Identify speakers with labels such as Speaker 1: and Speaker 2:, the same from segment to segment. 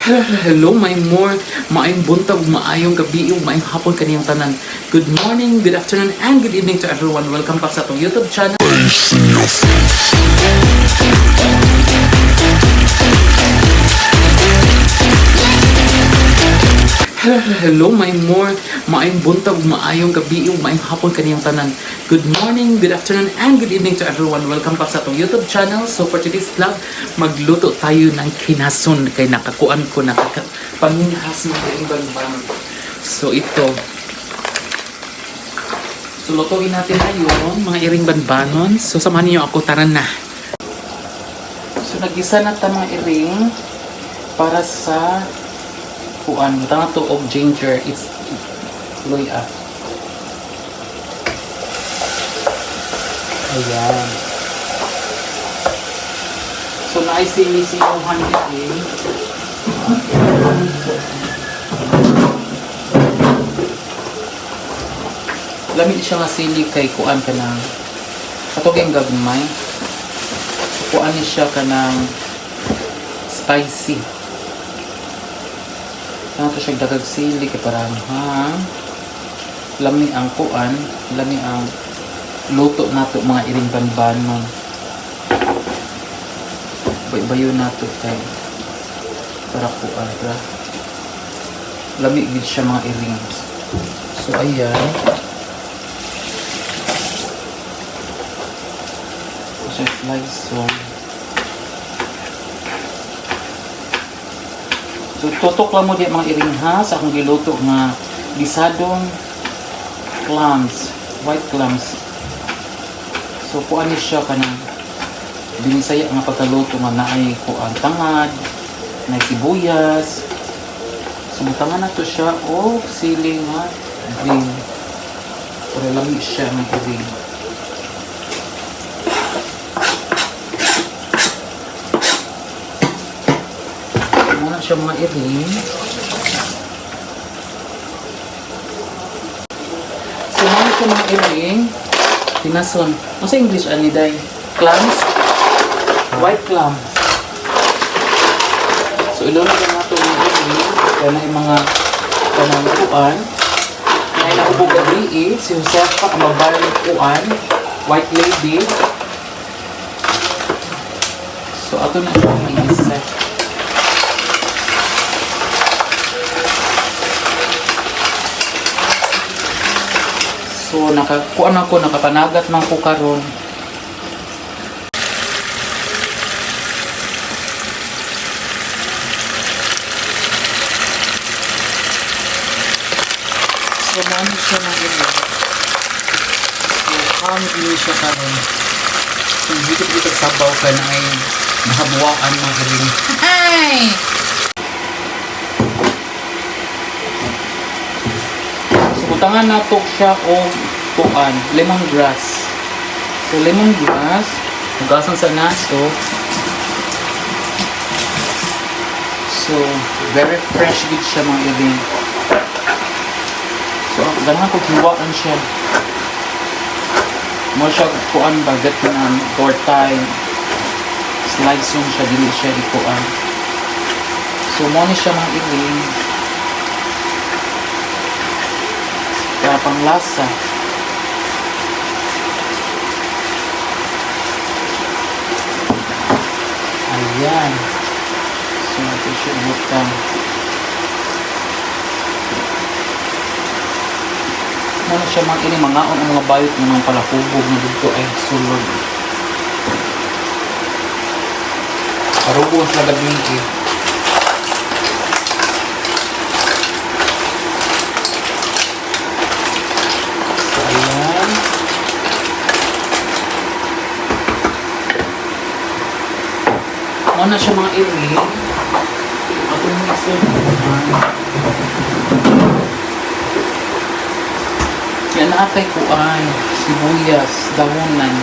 Speaker 1: Hello, hello, may more, maayong buntag, maayong gabi, ug maayong hapon kaniyang tanan. Good morning, good afternoon, and good evening to everyone. Welcome back sa atong YouTube channel. Hello, hello, may more, maayong buntag, maayong gabi, ug maayong hapon kaniyang tanan. Good morning, good afternoon, and good evening to everyone. Welcome back sa atong YouTube channel. So for today's vlog, magluto tayo ng kinason kay nakakuan ko panginhas ng ibang bang. So ito. So lutuin natin ngayon, mga iring banbanon. So samahan niyo ako, tara na. So nagisa na ta, mga iring, para sa kuan, butang to og ginger, it's luya. Ayan. So naay sili si Johan eh. Lami siya nga sili kay kuan ka ng katuging gagmay. So, kuan ni siya kanang spicy. Ano to siya dagag sili kay para ha. Lami ang kuan, lami ang luto nato, mga iring banbanon. Baybayo nato kay para kuan ra. Lami gid siya, mga iring. So ayan. So slice, so tutok lang mo di, mga iring, ha, sa akong giluto nga gisadong clams, white clams. So kuan ni siya kanang binisaya nga pagkaluto nga naay kuan, tangad, naay sibuyas. So butangan na to siya og sili nga green. Para lami siya, mga iring. Muna siya, mga iring. So muna siya, mga iring. Tinason. Ano sa English ani, day? Clams? White clam. So ilunod na nato, mga iring. Kaya na yung mga kanang kuan. Kaya na ubog gabi eh. Si Josefa ang babae kuan. White lady. So ato na siya igisa. So nakakuan ako, nakapanagat man ko karon. So mao siya ng ilo. So calm din siya karon. So higit dito sabaw ka na ay nahabuwaan, mga iring. Hi! So butangan nato siya og kuan, lemongrass. So lemongrass, hugasan sa nato. So very fresh gid siya, mga iring. So ganahan ko hiwaan siya. Mo siya kuan ba, Vietnam or Thai slice yun siya, dili siya ikuan. So mo ni siya, mga iring. Para panglasa. Ayan. So ito siya butang. Ano siya, mga iring, mangaon ang mga bayot ng mga palakubog na dito ay sulod. Parubo sa gabi eh. So, ayan. Muna siya, mga iring. Ako nang isunod. Yan na kay kuan, sibuyas, dahonan.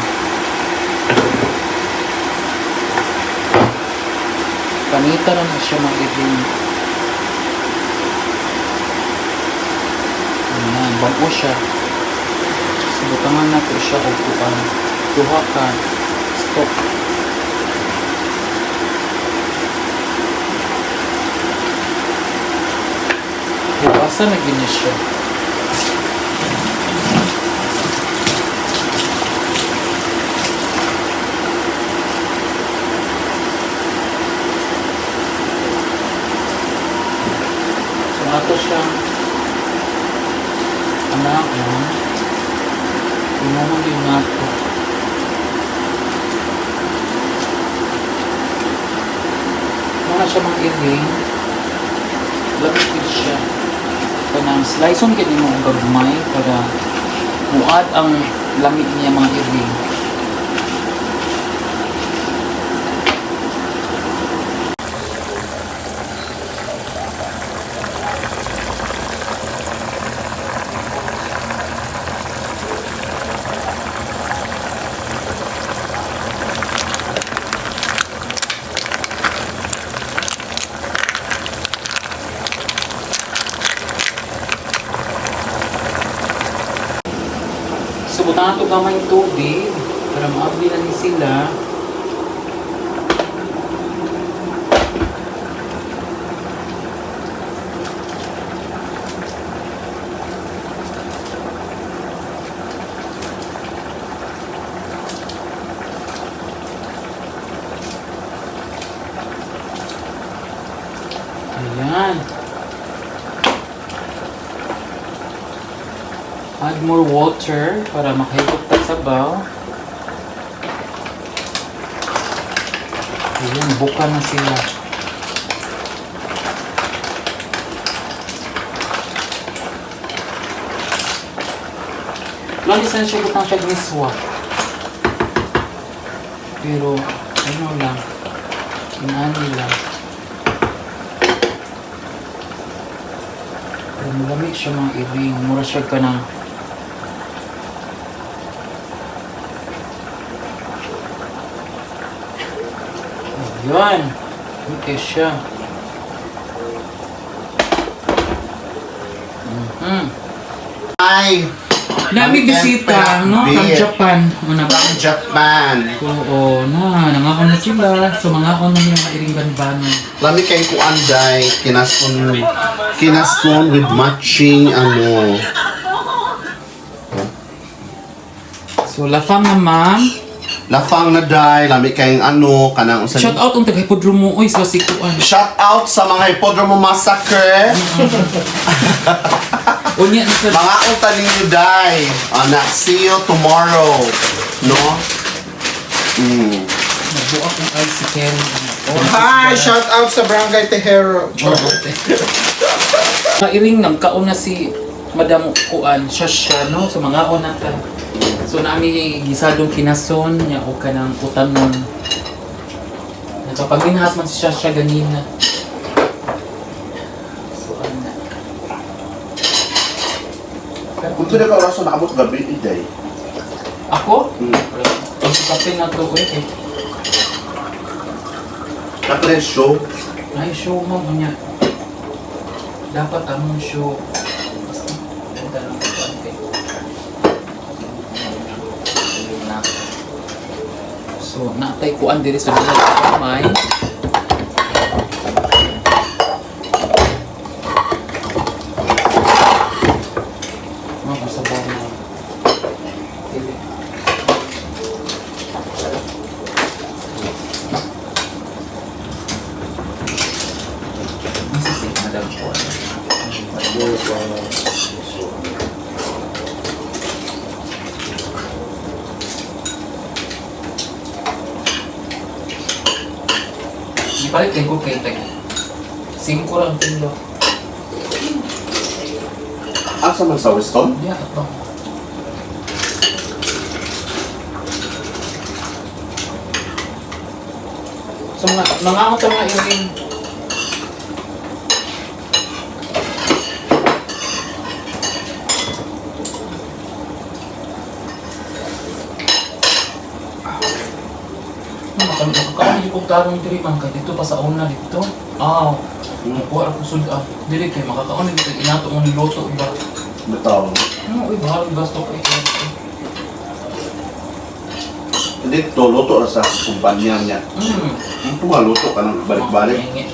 Speaker 1: Panita na na siya, mga iring. Ayan, bago siya. So, butangan na po siya og kuan. Duha ka stock. Asa na gini siya? So ato siya anaon. Imuhon din nato. Muna siya mga iring. Lamig gid siya. Kanang slice on gid nimo og gagmay para muad ang lamig niya, mga iring. So butangan to gamay tubig para maabli na ni sila. Ayan. Add more water para makahigop ta sabaw. Ayan, buka na sila. Lagi sana siya butang siya miswa. Pero, ano lang, inani lang. Pero malamig siya, mga iring. Mura siya ka ng. Ayan. Okay siya.
Speaker 2: Ay!
Speaker 1: Nami bisita, no? From Japan. Una ba?
Speaker 2: From Japan.
Speaker 1: Oo, na. Nangakon na sila. So, mangakon na yung mga iring banbanan.
Speaker 2: Lami kay kuanday, kinason, kinason with matching ano.
Speaker 1: So, lafang naman.
Speaker 2: Lafang na day, lami kay ano, kanang usa.
Speaker 1: Shout out ang taga-hipodromo. Uy, sa sikuan.
Speaker 2: Shout out sa mga Hippodromo Massacre.
Speaker 1: Unya na sa.
Speaker 2: Mga unta ninyo day. Anak, see you tomorrow. No?
Speaker 1: Nagbuak ang ay si Ken. Oh,
Speaker 3: Hi! Shout out sa Barangay Tejero.
Speaker 1: Kairing nagkaon na si Madam Kuan, siya siya, no? So, mga na ta. So, nami gisadong kinason niya o kanang utanon. Nakapaginhas man si siya siya ganina. So, ana.
Speaker 2: Kung na ka oras na naabot gabi, iday.
Speaker 1: Ako?
Speaker 2: Mm.
Speaker 1: Ang kape na to, eh.
Speaker 2: Napre show.
Speaker 1: Ay, show mo niya. Dapat among show. Basta, ganda lang ito, ante. Na. So, natay kuan diri sa dila kamay. Mga kasabaw na. Dili. Ang sisig, Madam Kuan. Ipalit din ko kay Tag. 5 lang kilo.
Speaker 2: Asa man sa Weston?
Speaker 1: Yeah, ito. So mga ako to mga iring. Makakaon yung kong tarong diri man kay dito pa sa una dito. Ah, nakuha ako sud ah. Dili kay makakaon dito inato mo niluto ba.
Speaker 2: Bitaw.
Speaker 1: Ano, uy, bahala gasto ko eh.
Speaker 2: Dito, luto ra sa kumpanya niya. Ito nga luto ka ng balik-balik.
Speaker 1: Hingi.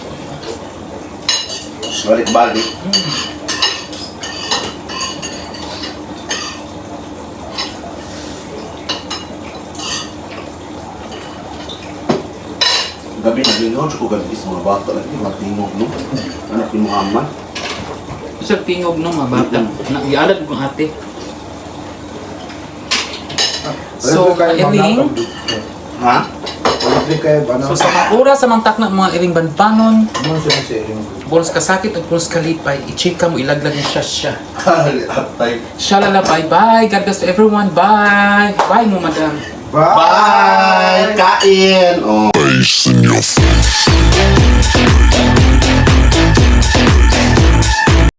Speaker 2: Balik-balik. Gabi na lingaw, ko gabi sa mga bata lagi, mga tingog, no? Anak ni Muhammad.
Speaker 1: Isang tingog no mga bata. Na gialad ko ang ate. So, iring,
Speaker 2: Ha?
Speaker 3: Libre kayo ba
Speaker 1: so sa mga oras sa mga takna mga iring banbanon,
Speaker 3: Ano siya si Iring?
Speaker 1: bolos kasakit o bolos kalipay, i-chika mo ilaglag ni siya siya.
Speaker 2: Atay.
Speaker 1: Shalala, bye-bye. God bless to everyone. Bye. Bye mo, madam.
Speaker 2: Bye! Kain! Oh.
Speaker 4: Face in your face.